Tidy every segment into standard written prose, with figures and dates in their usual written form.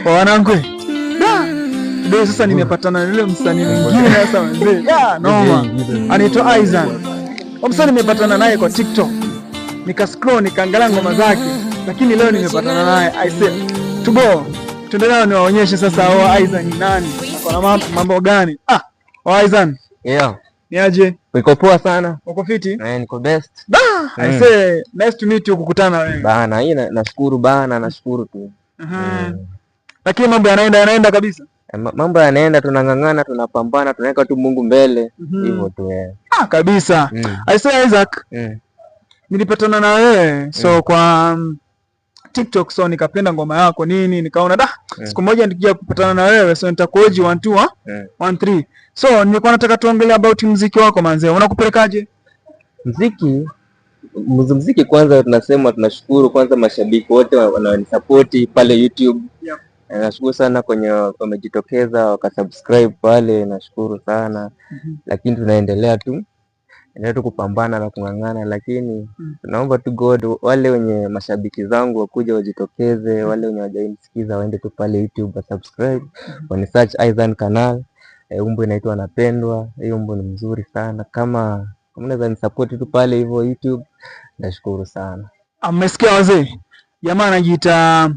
Wanangu. Da. Ndio sasa nimepatana na yule msanii mwingine sasa mzee. Da, noma. Anaitwa Isaac. Msanii nimepatana naye kwa TikTok. Nika scroll, nikaangalia ngoma zake, lakini leo nimepatana naye. I say tubo. Tuendelee nao niwaonyeshe sasa oh, Isaac ni nani? Kuna mambo gani? Ah, oh, Isaac. Yeah. Ni aje? Niko poa sana. Uko fiti? Eh, niko best. Da, I say nice to meet you, kukutana na wewe. Bana, hii nashukuru bana, nashukuru tu. Lakini mambo yanaenda yanaenda kabisa. Mambo yanaenda, tunang'ang'ana, tunapambana, tunaweka tu Mungu mbele hivyo tu eh. Ah, kabisa. I say Isaac, nilipatana na wewe so kwa TikTok, so nikapenda ngoma yako nini, nikaona da, siku moja nikija kupatana na wewe so nitakuoji 1 2 1 3. So nilikuwa nataka tuongelee about muziki wako manze, unakupelekaje? Muziki kwanza tunasema tunashukuru kwanza mashabiki wote wanaonisapoti pale YouTube. Nashukuru sana kwenye wamejitokeza wakasubscribe pale, nashukuru sana. Lakini tunaendelea tu endelea tu kupambana na kung'ang'ana, lakini tunaomba tu God, wale wenye mashabiki zangu wakuja wajitokeze, wale wenye hawajanisikiza waende tu pale YouTube wa subscribe, wani search Isaac Canal. Wimbo inaitwa Napendwa, hiyo wimbo ni mzuri sana. Kama unaweza nisupport tu pale hivyo YouTube, nashukuru sana. Mmesikia wazee, jamaa anajiita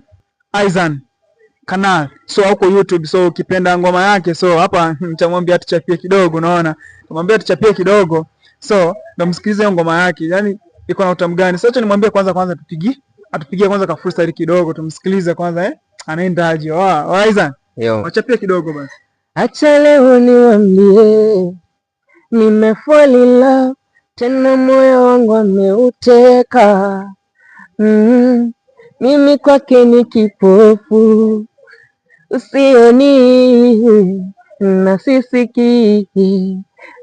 Isaac Canal, so huko YouTube, so ukipenda ngoma yake, so hapa nitamwambia tuchapie kidogo, unaona, tumwambia tuchapie kidogo, so ndo msikilize hiyo ngoma yake, yani iko na utamu gani. Sasa nimwambie kwanza kwanza tupigie, atupigie kwanza ka freestyle kidogo, tumsikilize kwanza anaendaje. Wa Isaac, Yo. wachapie kidogo basi. Acha leo niwambie, nimefall in love tena, moyo wangu ameuteka. Mimi kwake ni kipofu, usioni na sisikii.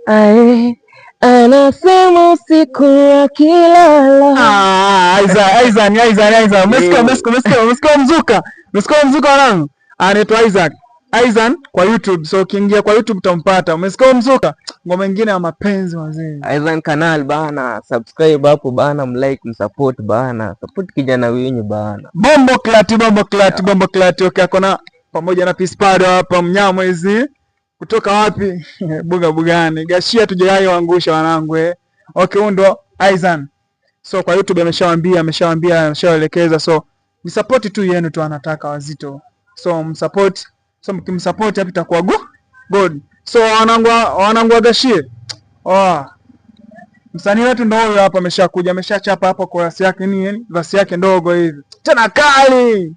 Ae, anasema usiku akilala. Ah, Isaac, Isaac, Isaac, Isaac. Umesikia, umesikia, umesikia, umesikia mzuka. Umesikia mzuka wanangu? Anaitwa Isaac. Isaac kwa YouTube. So ukiingia kwa YouTube utampata. Umesikia mzuka? Ngoma nyingine ya mapenzi wazee. Isaac Canal bana, subscribe hapo bana, mlike, msupport bana, support kijana wenyu bana. Bombo klati, bombo klati, bombo klati. Okay, akona pamoja na Pispado hapa Mnyamwezi. Kutoka wapi? Buga bugani. Gashia tujai waangusha wanangu eh. Okay, huyu ndo Isaac. So kwa YouTube ameshawaambia, ameshawaambia, ameshawaelekeza. So ni support tu yenu tu anataka wazito. So msupport. So mkimsupport hapo itakuwa go good. So wanangu, wanangu wagashie. Oh. Msanii wetu ndo huyo hapa ameshakuja, ameshachapa hapo chorus yake nini, verse yake ndogo hivi. Tena kali.